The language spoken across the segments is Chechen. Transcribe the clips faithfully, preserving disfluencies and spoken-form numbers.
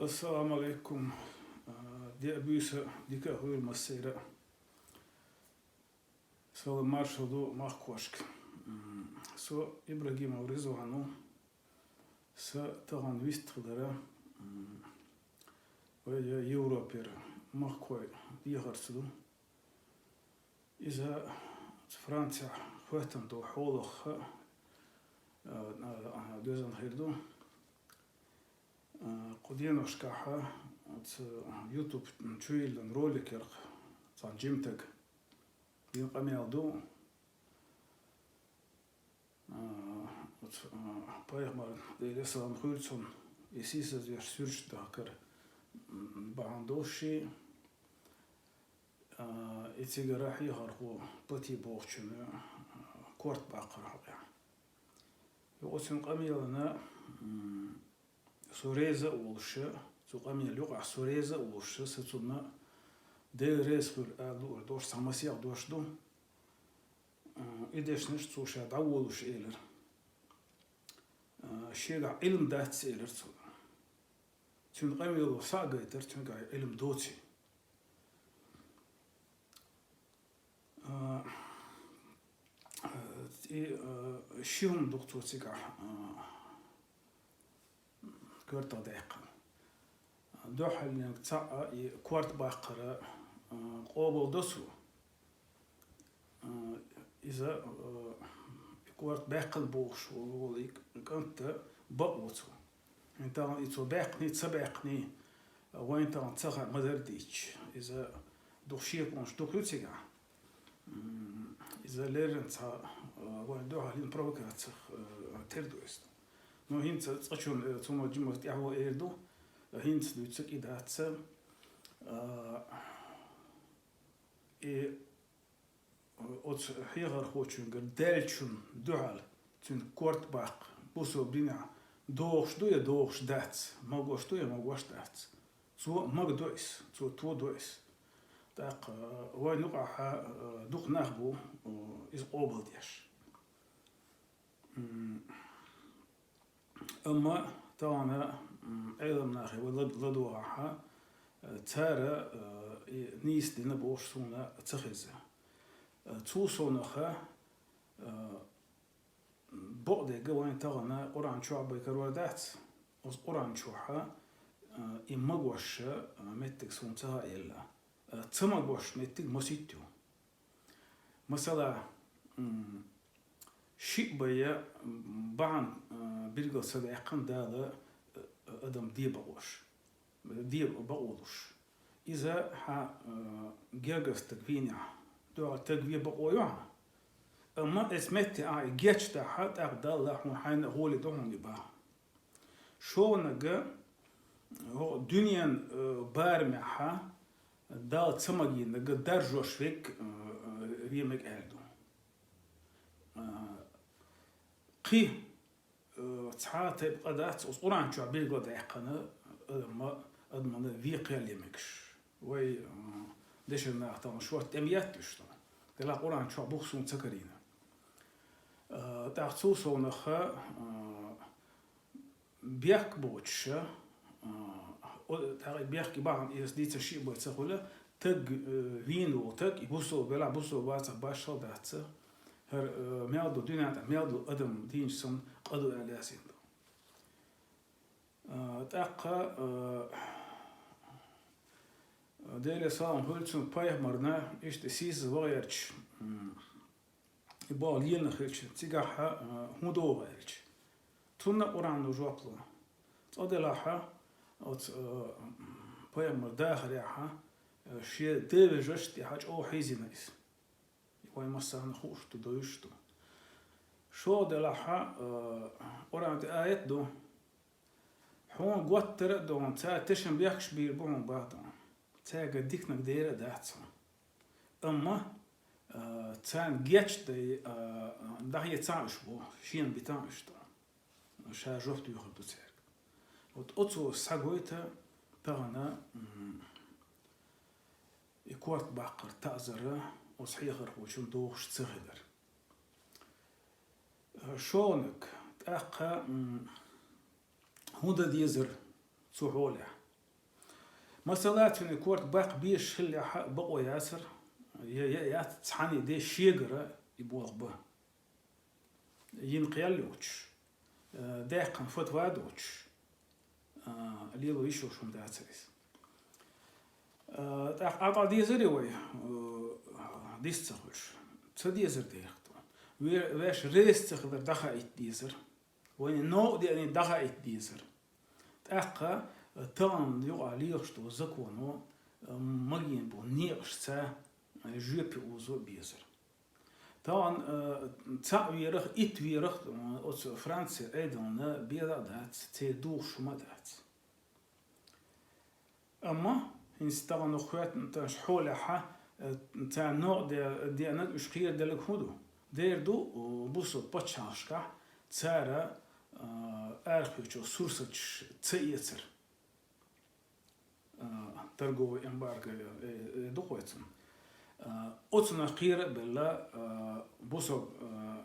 Ассаламу алейкум. А, диъ буьйса дика а хуьйла массайра. Салам маршал ду махкошка. М, со Ибрагимов Ризван ва. Са тахана вист хилар, м, вай Европера махкой дехарца ду. Иза Францехь хоьттан долу хьолах, а, а, а, доьзна хир ду. А, кху деношкахь оцу YouTube чуйиллина роликех цхьана жимтага дина къамел ду. А, оцу, а, пайхамар, Делера салам хуьлда цунна, и сийсазвеш суьрташ дахкар, м, бахьана долуш шен, а, и цигара хьехархо Пати бохучун, а, корта баккхар хьокъехь. Юкъа цуьнан къамелана, м, со реза а волуш, цу къамел юкъахь со реза а волуш, сан цунна Дела реза хуьлда ала луур долуш цхьа масех дош ду. М, и дешнаш цо ша дӀаволуш элира. А, шегахь Ӏилма дац элира цо. Цуьнан къамело схьа а гайтара, цуьнгахь Ӏилма доций. А, и, а, ши хӀума ду-кх цо цигахь, а, коьртах даьккхина. Дуьххьарлерниг цхьаъ и корта баккхар, а, къобалдо цо. А, иза, а, и корта баьккхина бохуш волу и кӀант бакъ ву цо. ХӀинца тахана и цо баьккхиний, ца баьккхиний, вайна тахана ца хаьа, ма-дарра дийцича. Иза дукха шеконаш дукха ю цигахь. М, иза леррина цхьа, а, вайн дуьхьал йина провокацих, а, тера ду иза. Ну, хӀинца цкъачунна, э, цунах жимма тӀаьхьо эр ду, хӀинца дуьйцург и дац. А, и, э, оцу хьехархочуьнгара даьллачунна дуьхьал цуьнан корта баккха бусалба динехь догӀуш ду я догӀуш дац, магош ду я магош дац. Цо магадо иза, цо тодо иза. ТӀаккха, э, вайн юкъахь, э, дукха нах бу, э, иза къобалдеш. М, амма тахана, м, Ӏеламнахе вай лад-, ладогӀахь, э, цара, э, и нийса дина бохуш суна ца хеза. Э, цул совнаха, э, бакъдерг вайн тахана Къуръан чохь бен карор дац. Оцу Къуръан чохь, э, и магош, э, меттиг суна ца хаъелла. Э, ца магош меттиг масийтта ю. Масала, м, шиъ бен, м, бахьана, э, билгал ца даьккхина Дала, э, адам де бакъош, де бакъо луш. Иза хьан, э, гергара стаг вийнехь, дуьхьал стаг вен бакъо ю хьан. Амма эцу метте ахь и гечдахь, тӀаккха Далла хьуна хьайна а гӀоле до хьуна и бахьа. ШолгӀаниг, хӀокху дуьненан, э, барамехь Далла ца магийнарг даржош верг, э, э, вен мега аьлла ду. Э, кхин, э, цхьа а тайпа къа дац, оцу Къуръан чохь билгал даьккхина, адамна, адамна вен кхел е мегаш. Вай, э, дешан наха тахана шортта тӀе ма етташ ду. Делахь Къуръан чохь бух суна ца карийна. Э, тӀаккха цул совнаха, э, бехк боцуш, а, о, тӀаккха и бехк и бахьана, иза дийца шиъ бен ца хуьлу, таг, э, вийна волу таг, и бусалба велахь, бусалба вацахь, башхал дац. ХӀара, э, мел ду дуьнен тӀехь, мел ду адам дийначу санна къа ду аьлла яздина ду. А, тӀаккха, э, Деле салам хуьлда цунна, пайхамарна, иштта сийсаз вахарчу, м, и боху лелина хилча, цигахь, а, хӀун догӀу аьлча. Цунна Къуръано жоп ло. Цкъа делахь, оцу, а, пайхамар дахарехь, а, шен девежаш тӀехь чӀогӀа хьийзина иза. Вайн массарна хууш ду, довзуш ду. ШолгӀа делахь, а, Къуръан тӀе аят ду. Хьуна готтара а догӀун, цара тешан бехкаш бийр бу хьуна бахьа догӀун. Цаьрга диканиг дера а дац хьуна. Амма, а, царна гечдай, а, дӀахецахь уьш бу, шена битахь уьш догӀун. Ша жоп доьхур ду цаьрга. Вот оцо схьагойта тахана, м, и корта баккхар таӀзар оцу хьехархочун догӀуш ца хилар. ШолгӀаниг, тӀаккха, м, хӀун дан дезара цу хьолехь? Масала, цуьнан корта баккха безаш хиллехь а бакъо яцара, я, я, яц цхьанне де шегара и болх бан. Йина кхел йоцуш, э, даьккхина фатва доцуш, э, лело йиш йолуш хӀума дацара иза. Э, тӀаккха Ӏа дӀа дезара вай, э, дис ца хуьлуш. Ца дезара дехка тхуна. Ве-, ваьш реза ца хилар дӀахаийта дезара. Вайна новкъа деанарг дӀахаийта дезара. ТӀаккха, э, тахана юкъахь лелаш долу законо, э, магийна болу некъашца, э, жоьпе озо безара. Тахана, э, цхьаъ верах, итт верах, э, оцу Франци Ӏедална бен а дац, церан духуш хӀума а дац. Амма хӀинца тахана хоьттинчу хьолехь, э, царна новкъа де-, деанарг уьш кхерадаларг хӀун ду? Дера ду, э, бусалба пачхьалкхашкахь цара, э, арахоьцучу сурсаташ ца эцар. Э, торговый эмбарго, э, э, ду-кх вай цунах. Э, оцунах кхера а белла, э, бусалба, э,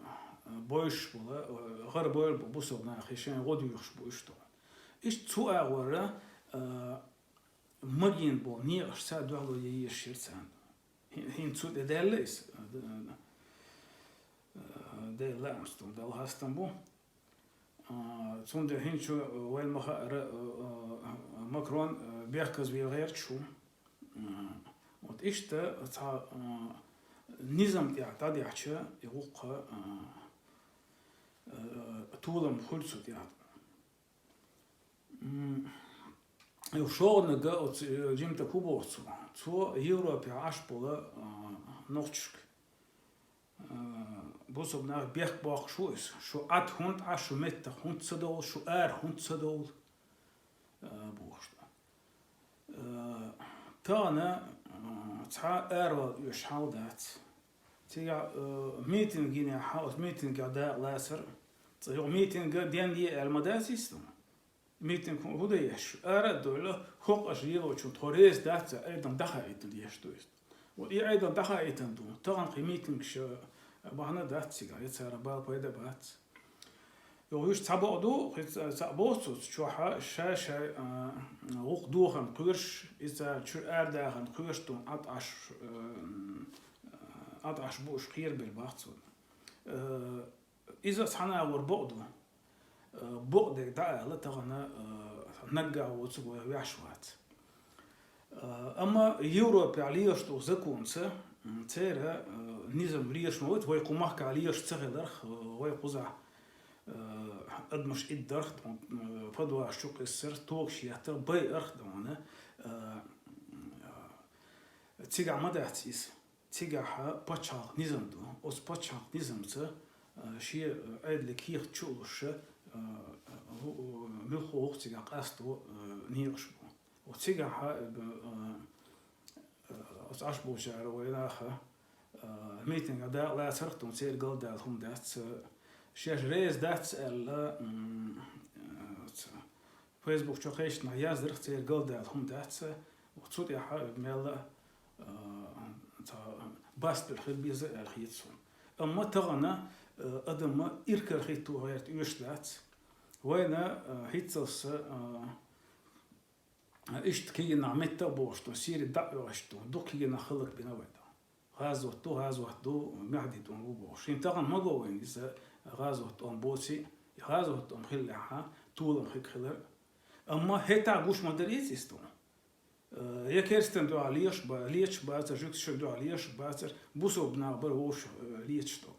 бойуш болу, э, гӀарабевлла бу бусалба нахе шайн гӀо доьхуш бу уьш тхуна. Иштта цу агӀора, э, магийна болу некъашца дуьхьало ян езаш яра царна. ХӀин-, хӀинца цу тӀе даьлла иза. Э, Делан лаамца ду, Далла хастам бу. А, цундела хӀинца вайна ма хаъара, а, а, Макрон, а, бехказа вен гӀерташ ву. А, вот иштта цхьа, а, низам тӀехь дӀадихьча, и гӀуллакх, а, а, толам хуьлу цу тӀехь. М, и шолгӀаниг оцу, э, Джим Ток ву боху цо. Цо Европехь Ӏаш болу, а, нохчашка, а, бусалба нах бехк боккхуш ву иза. Шу Ӏад хӀунда Ӏа, шу меттах хӀунда ца довла, шу ара хӀунда ца довла, а, бохуш. Э, тахана, э, цхьа аравала оьшуш хьал дац. Цигахь, э, митинг йинехь, оцу митингехь дакъа лацара. Цкъа юха митинг денъе аьлла ма дац иза. Митинг хӀун дан еш? Ара а довлла, хӀокху аша лелочунна тхо реза дац, цхьа айдан даха а итан деш ду иза. Вот и айдан даха а итан ду. Тахана кхин митингаш, э, бахьана дац цигахь, я цара бала пайда бац. Йо, уьш цхьа бакъ ду, кхин цхьа, цхьа боху цу чохь, ша-шай, а, гӀуллакх дохарна кхоьруш, иза чуьра арадахарна кхоьруш ду, Ӏад Ӏаш, а, Ӏад Ӏаш бу уьш кхерабелла бах цунна. А, иза цхьана агӀор бакъ ду. А, бакъдерг дӀаала тахана, а, наггахь воцург вай ваьш вац. Э, амма Европехь лелаш долу законца, м, церан, э, низам лелаш ма вац, вай кху махкахь лелаш ца хиларх, э, вай кхузахь, э, адамаш иддарх, э, подвалаш чу кхиссарх, тогаш еттарх, байарх, э, э, цигахь ма дац иза. Цигахь пачхьалкх низам ду. Оцу пачхьалкх низамца, э, шен, э, Ӏедале кехат чу а луш, э, э, муьлхха а ву-, цигахь къасто, э, некъаш бу. Оцу цигахь, э, э, оцу Ӏаш болчара вай наха, э, митингехь дакъа лацарх, тхуна церан галдала хӀума дац, э, шаьш реза дац аьлла, м, э, оцу Facebook чу кхечанхьа яздарх, церан галдала хӀума дац, э, цу тӀехь мелла, э, цхьа баста хила беза аьлла хета суна. Амма тахана, э, адам иракарахӀитто гӀерта оьшуш дац. Вайна, э, хӀинццалц, э, иштта кегийнахь меттах а бохуш ду, Сири дӀа а оьгӀуш ду, дукха кегийнахь хӀаллакбина вай ду. ГӀазот ду, гӀазот ду, Мехьди тӀом бу бохуш. ХӀинца тахана ма го вайна иза гӀазот тӀом боций, и гӀазот тӀом хиллехьа, толам хиг хилар. Амма хӀетахь гуш ма дара иза, иза тӀом. Э, я керстан дуьхьа леш ба-, лечаш бацар, жуьгташна дуьхьа леш бацар, бусалба нах бара вовшах, э, лечаш тӀом.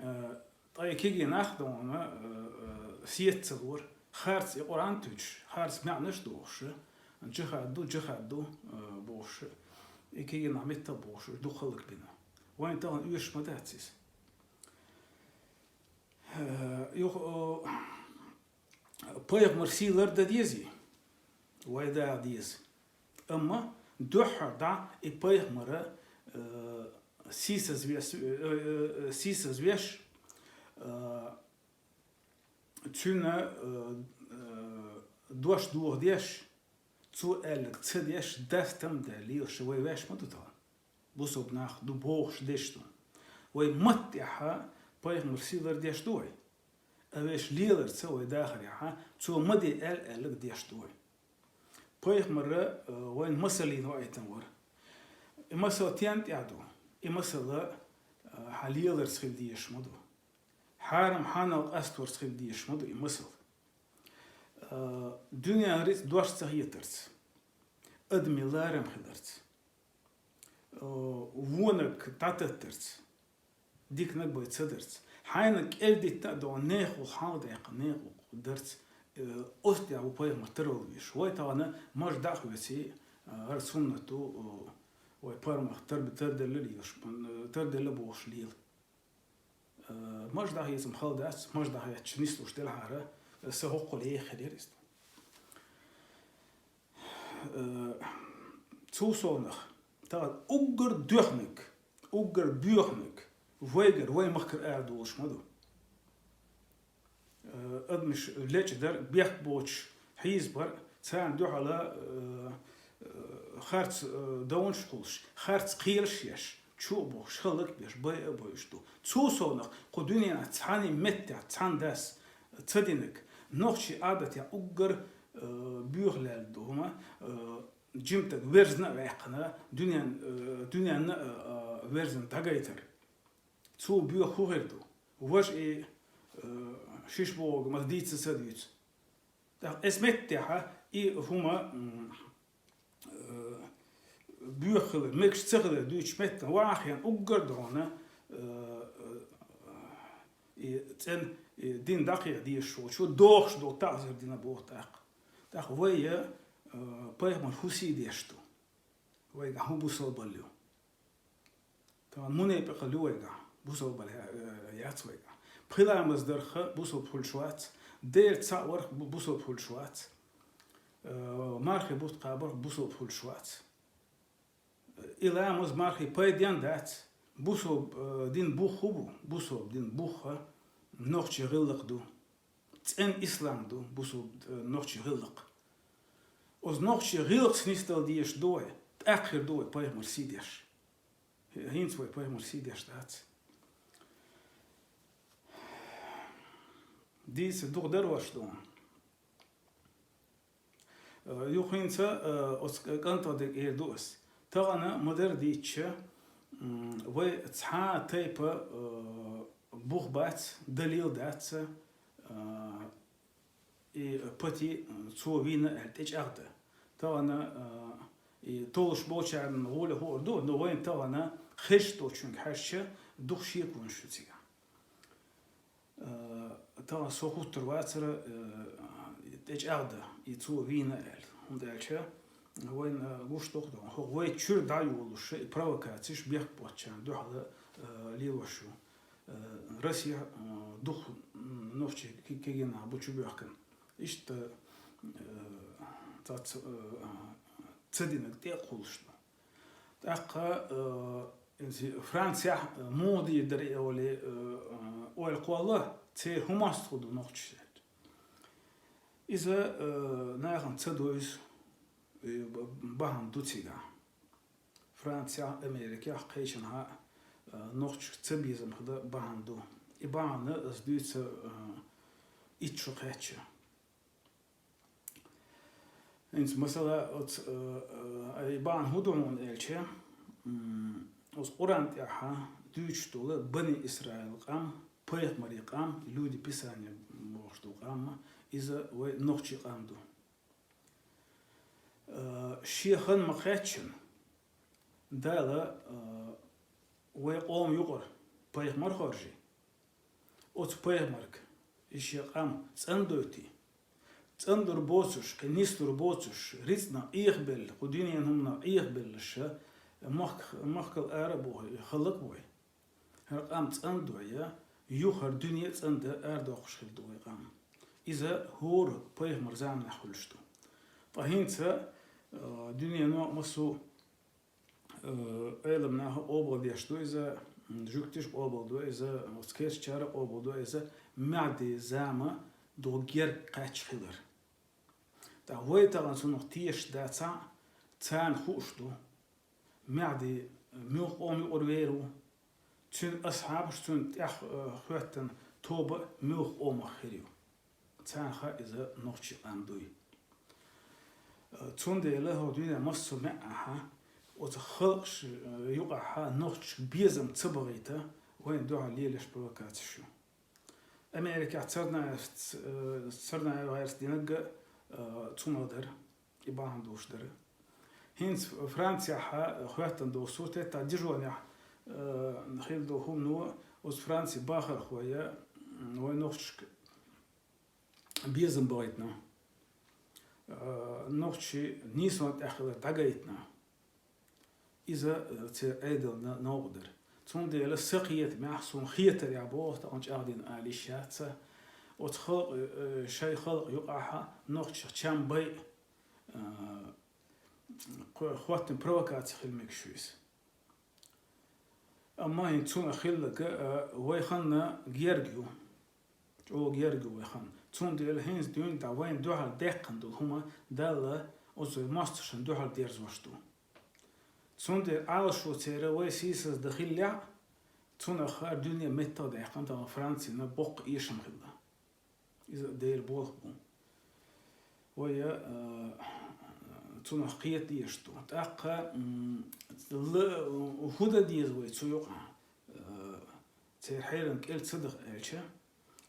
Э, ткъа и кегий нах а дуьхьа, э, э, сецца ца лора, харц и Къуръан туьйцуш, харц маьӀнаш а дохуш, джихад ду, джихад ду, э, бохуш, и кегий нах меттах а бохуш, дукха хӀаллакбина. Вайн тахана оьшуш ма дац иза. Э, юха, э, пайхамар сий лардан дезий? Вай да деза. Амма дуьххьара дӀа и пайхамара, э, сийсазвеш, э, э, э, сийсазвеш, э, цуьнан, э, э, дош дохадеш, цо аьлларг ца деш, дастам а даьлла лелаш вай ваьш ма ду тахана. Бусалба нах ду бохуш деш ду. Вай матта тӀехьа пайхамар сий лардеш ду вай. А вешан леларца вай дахарехьа, цо ма де аьлла аьлларг деш ду вай. Пайхамар, э, вайна масаллина ваийтина вара. И масал тен тӀехь ду? И масал, э, хьан леларца хила дезаш ма ду. Хьарам хьанал къасторца хила дезаш ма ду и масал. Э, дуьненан рицкъ дош ца хетарца, адамийн ларам хиларца, э, вонаг дӀататтарца, диканаг бай ца дарца, хьайна кӀел дитта а догӀу, нехан хьал даьккха, нехан дарца, э, оцу тӀехь ву пайхамар тарвала везаш. Вай тахана маж дӀа а хьоьций, э, хӀара суннат ду, э, вай пармах тар-, тарделла лелаш, э, тарделла бохуш лела. Э, маж дӀахецам хала дац, маж дӀахецча нислуш делахьара, э, сан хӀоккхул еха хир яра иза. Э, цул совнах, тахана уггар доьхнаг, уггар боьхнаг вайгара, вай махкара арадолуш ма ду. Э, адамаш лечкъадар, бехк боцуш хьийзабар, царна дуьхьала, э, э, харц, э, довнаш кхуллуш, харц кхелаш еш, чу а бохуш, хӀаллак а беш, бай а бойуш ду. Цул совнах, кху дуьненахь цхьана меттехь цхьана дас ца динарг, нохчийн Ӏадатехь уггар, э, боьха лаьлла ду хӀума, э, жимтаг верзна а ваьккхина, дуьнен, э, дуьненна а, э, верзна дӀагайтар. Цул боьха хӀун хир ду? Важа и, э, шиш бохург ма дийца ца дуьйцу. ТӀаккха эс меттехьа и хӀума, м, э, боьха хилар, мегаш ца хилар дуьйцуш меттана вахьа хен уггар а догӀана, э, э, и цӀен, и дин дӀакхехьа дезаш волчо дохуш долу таӀзар дина боху тӀаккха. ТӀаккха вай, э, пайхамар хӀун сий деш ду? Вайгахь хӀун бусалбалла ю? Тахана мунепикъалла ю вайгахь, бусалбалла, э, яц вайгахь. Пхи ламаз дарх бусалба хуьлуш вац, Дела цхьаъ варх бу-, бусалба хуьлуш вац. Э, мархи бутт кхабарх бусалба хуьлуш вац. И ламаз, мархи пайден дац. Бусалба, э, дин бух хӀун бу? Бусалба дин бух а нохчийн гӀиллакх ду. ЦӀена ислам ду, бусалба, э, нохчийн гӀиллакх. Оцу нохчийн гӀиллакхца нисдала дезаш ду вай, тӀаккха хир ду вай пайхамар сий деш. ХӀинца вай пайхамар сий деш дац. Дийца дукха дара ваша ду. Э, юха хӀинца, э, оцу кӀантах дерг эр ду ас. Тахана ма-дарра дийцча, м, вай цхьа а тайпа, э, бух бац, далил дац, э, и пати, э, цо вийна аьлла тӀечӀагӀда. Тахана, э, и толуш болчарна гӀоле хуур ду, но вайна тахана хезаш долчуьнга хьаьжча, дукха шеконаш ю цигахь. Э, тахана со хуттар вацара, э, тӀечӀагӀда, и цо вийна аьлла. ХӀунда аьлча вайна гуш доху, хӀокху вай чуьра дӀайолуш, и провокацеш бехк боцчарна дуьхьала, э, лелош ю. Э, Россия, э, дукха, м, нохчий ки-, кегийнах бу чубоьхкина. Иштта, э, цац, э, ца динарг тӀе а кхуллуш ду. ТӀаккха, э, иза Францехь, э, муха дийр дара и олий, э, э, ойла кхолла, церан хӀун мостагӀа ду нохчаша аьлча. Иза, э, нахана ца довза, э, б-, бахьана ду цигахь. Францехь, Америкехь, кхечанхьа, э, нохчашка цабезам хила бахьана ду. И бахьана ас дуьйцу, э, итт шо кхаьчча. ХӀинца, масала, оцу, э, э, и бахьана хӀун ду хьуна аьлча, м, оцу Къуръан тӀехь дуьйцуш долу Бани Исраил къам, пайхамарийн къам, люди Писания бохуш долу къам, иза вай нохчийн къам ду. Э, шен хан ма-кхаьччина, Дала, э, вай къоман юкъара пайхамар хоржий, оцу пайхамарга и шен къам цӀандойтий, цӀандур боцуш, кхин нислур боцуш, рицкъанах Ӏехабелла, кху дуьненан хӀуманах Ӏехабеллаш, махк-, махкал ара а бохий, хӀаллак а бой. ХӀара къам цӀандой, юха хӀара дуьне а цӀандан арадоккхуш хир ду вай къам. Иза хӀора пайхамар заманахь хуьлуш ду. Ткъа хӀинца, э, дуьнено а массо а, э, Ӏеламнаха къобалдеш ду иза, м, жуьгтиша къобалдо иза, оцу керстачара а къобалдо иза, Маьхьди зама догу герга кхаьчча хилар. ТӀаккха вай тахана цунах тешаш дацахь а, царна хууш ду. Маьхьди муьлха къоман юкъара вер ву, цуьнан асхьабаш, цунна тӀаьхьа, э, хӀоьттина тоба муьлха къомах хир ю. Царна хаьа иза нохчийн къам дуй. Цундела хӀокху дуьненан массо а маьӀӀехь оцу халкъаш юкъахь нохчашка безам ца бахийта вайна дуьхьал лелаш провокацеш ю. Америкехь Царнаевс, Царнаев гӀайрас динарг а цунах дара, и бахьана долуш дара. ХӀинца Францехь хоьттина долу сур теттахь Дижонехь хилла долу хӀумано оцу Францин бахархой вайн нохчашка безам бахийтина. Нохчий нийсонан тӀехь хилар дӀагайтина. Иза церан Ӏедална новкъа дара. Цундела сан кхетамехь, суна хетарехь боху, тахана чӀагӀдина ала йиш яц, оцу халкъ, шайн халкъ юкъахь нохчех чам бай, кхо-, хӀоттина провокаци хила мегаш ю иза. Амма хӀинца цунах хилларг вай ханна герга ю. ЧӀогӀа герга ю вай ханна. Цундела хӀинца дуьйна дӀа вайна дуьхьал даьккхина долу хӀума Далла оцу вай мостагӀашна дуьхьал дерзош ду. Цундела Ӏалашо церан вай сийсаздан хиллехь, цунах хӀара дуьне меттах а даьккхина, тахана Францина боккха эшам хилла. Иза Делан болх бу. Вай, а, цунах кхета дезаш ду. ТӀаккха, м, ла-, хӀун дан деза вай цу юкъахь? А, церан хьелан кӀел ца даха аьлча,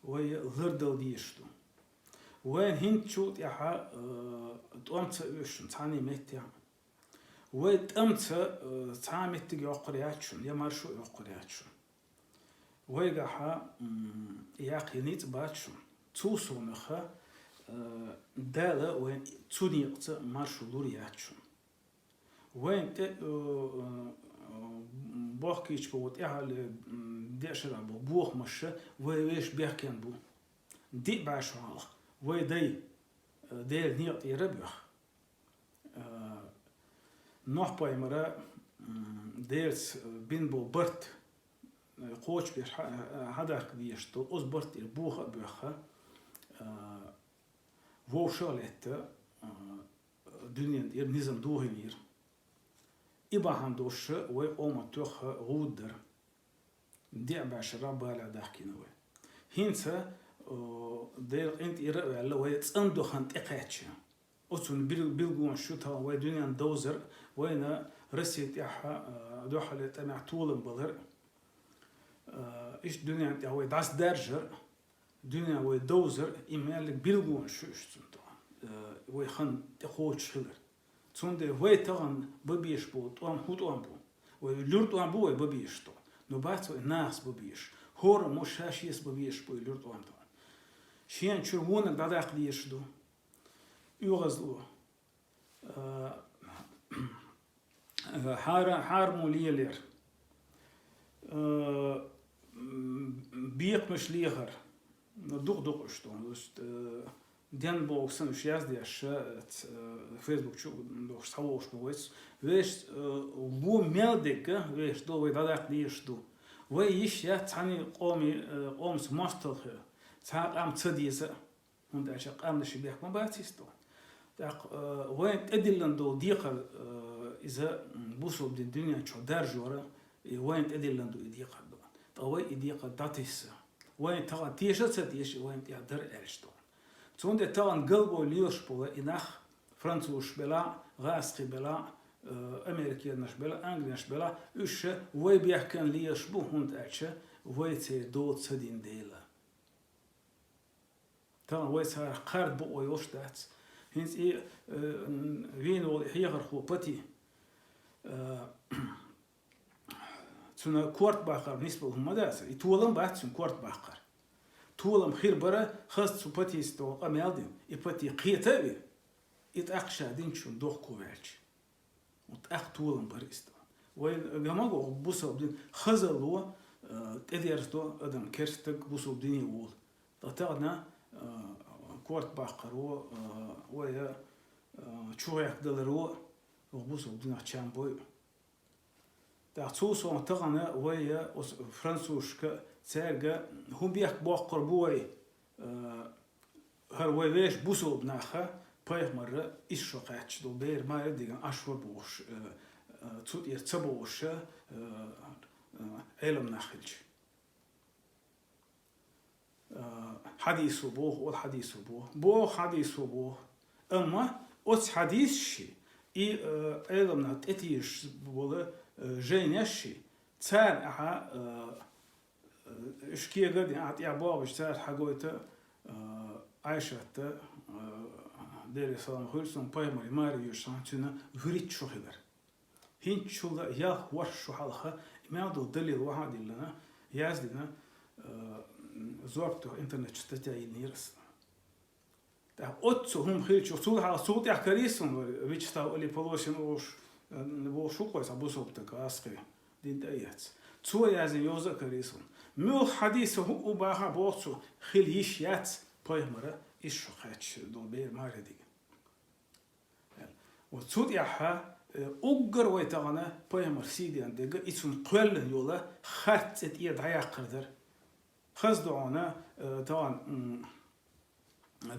вай лардала дезаш ду. Вайна хӀинца чул тӀаьхьа, а, тӀом ца оьшу шуна цхьана а меттехь. Вай тӀамца, а, цхьа а меттиг йоккхур яц шуна, я маршо а йоккхур яц шуна. Вайгахь, м, яккхий ницкъ бац шуна. Цул совнаха, а, Дала вайн цу некъаца маршо лур яц шуна. Вайна тӀе, а, а, бохкийча боху тӀаьхьале, м, деа шарахь боху бохамаш вай вешан бехкенна бу. Диъ бӀе шо хьалха вай дай, а, Делан некъа тӀера а боьхна. А, Нохь-пайхамара, м, Делаца бина болу барт, а, кхочушбеш хьа-, хьадаккха дезаш долу, оцу барт тӀера боха а боьхна, а, вовшах а летта, а, дуьненан тӀера низам дохийнера. И бахьана долуш вай къоман тоьхна гӀуда дара. Диъ бӀе шарахь балех даьхкина вай. ХӀинца, о, Делан къинтӀера а ваьлла, вай цӀандохана тӀекхаьчна. Оцунна бил-, билгалонаш ю тахана вай дуьненна довзар, вайна Россин тӀехь, а, дуьххьарлера тӀамехь толам балар, а, иштта дуьненна тӀехь вай дӀасадаржар, дуьненна вай довзар, и мел билгалонаш ю уьш цунна тахана, а, вай хан тӀекхочуш хилар. Цундела вай тахана бан безаш болу тӀом хӀун тӀом бу? Вай луьра тӀом бу вай бан безаш тахана. Но бац вай нахаца бан безаш. ХӀораммо ша-шеца бан безаш бу и луьра тӀом тахана. Шена чуьра вониг дӀадаккха дезаш ду. ОьгӀазло. А, хьара-, хьарамло лелор. А, м, бекхамаш лехар. Дукха-дукха уьш тахана. То есть, а, денна боху санна уьш яздеш, ша, ц-, э, Facebook чу а дохуш, схьавогӀуш бу вайца. Вешан, э, вон мел дерг а, вешан долу вай дӀадаккха дезаш ду. Вай йиш яц цхьана къоме, э, къомаца мостагӀа хила. Цхьа а къам ца деза а. ХӀунда аьлча къаьмнашийн бехк ма бац иза тахана. ТӀаккха, э, вайна тӀедиллина долу декхар, э, иза, м, бусалба дин дуьнен чохь даржор, и вайна тӀедиллина ду и декхар ду. Ткъа вай и декхар дӀатесна. Вайна тахана теша а ца теша, вайна тӀехь дара аьлча тахана. Цундела тахана галбой лелаш болу и нах, французаш белахь, гӀазкхий белахь, э, америкенаш белахь, англинаш белахь, уьш ша вай бехкенна лелаш бу, хӀунда аьлча вай церан дола ца дина дела. Тахана вай царах кхарда бакъо йолуш дац. ХӀинца и, э, м, вийна волу и хьехархо Пати, э, цуьнан корта баккхар нисбала хӀума ма дац, и толам бац цуьнан корта баккхар. Толам хир бара, хаза цу Патица догӀу къамел дина, и Пати кхета а вина, и тӀаккха ша динчунна дохко ваьлча. ТӀаккха толам бара иза тахана. Вай гамаго бусалба дин хазалло, э, тӀедерзадо адам керстаг бусалба дине волу. Ткъа тахана, э, корта баккхаро, э, вай, э, чугӀехкадаларо, бусалба динах чам бой. ТӀаккха цул совнаха тахана вай, э, оцу французашка, цаьрга хӀун бехк боккхур бу вай, э, хӀара вай вешан бусалба наха пайхамарра исс шо кхаьчча долу бер мара диган Ӏаш вара бохуш, э, э, цу тӀера ца бохуш, э, э, Ӏелам нах хилча. Э, хьадисо боху, ола хьадисо боху. Боху хьадисо боху. Амма Оцу хьадисаши, и, э, Ӏеламнаха тӀетийжаш болу, э, жайнашши, царна ахьа, э, э, уьш кегар а дина, ахьа тӀехь бохуш цара хьагойту, э, Ӏайшатта, э, Делера салам хуьлда цунна, пайхамаре маре йоьшуш хьан цуьнан вуьрхӀитта шо хилар. ХӀинцачул а ялх ворхӀ шо хьалха, и мел долу далил вахьа а диллина, яздина, э, зорбатохь интернет чу статья йиллинера аса. ТӀаккха оццу хӀума хилча, цул хьалха цул тӀехь карийсун вара, Вячеслав Олег Полосин олуш, э, волуш ву кхой цхьа бусалба стаг, гӀазкхи, дин тӀе а эцна. Цо яздина йоза а карийсун. Муьлхха хьадиса хӀуъу баха боху цо, хила йиш яц пайхамара, иза шо кхаьчча долу бер маре диг. Вот цу тӀехь, э, уггар вай тахана пайхамар сий дина дерг, и цунна кхоьллина йолу харц цӀе тӀера дӀаяккхар дара. Хаза ду хьуна, э, тахана, м,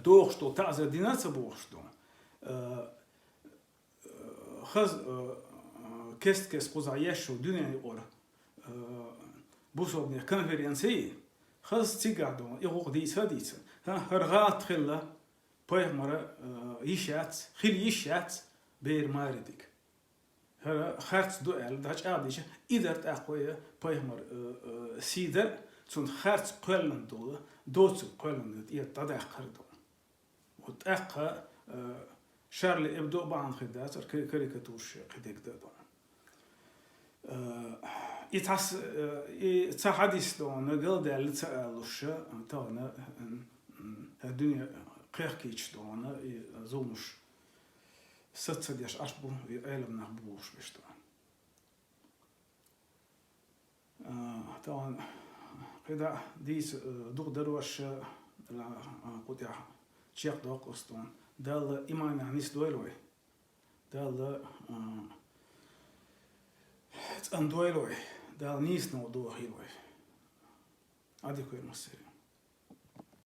дохуш долу таӀзар дина а ца бохуш ду. Э, э, хаза, э, э, кест-кест кхузахь еш ю дуьненаюкъара, э, бусалбанийн конференций, хаза цигахь ду, и гӀуллакх дийца а дийцина. ХӀа, хӀара гӀалат хилла, пайхамара, э, йиш яц, хила йиш яц бер маре диг. ХӀара харц ду аьлла, дӀачӀагӀдича, и дара тӀаккха вай пайхамар, э, э, сий дар, цунна харц кхоьллина долу, доцург кхоьллина тӀера дӀадаккхар ду. Вот тӀаккха, э, Шарли Эбдо бахьана хир дацара, кри-, карикатураш кхидерг дан ду. Э, и цхьа с-, э, и цхьа хьадис ду хьуна, галдаьлла ца алуш, тахана, м, м, дуьне кхехкийча ду хьуна, и зуламаш саца ца деш Ӏаш бу, и Ӏеламнах бу бохуш беш ду. А, тахана кхидӀа дийца, а, дукха дарош, а, а, кху тӀехь чекхдоккху ас тхуна. Далла иманехь нисдойла вай. Далла, а, цӀандойла вай. Далла нийсонал дохийла вай. Ӏадика вай массеран.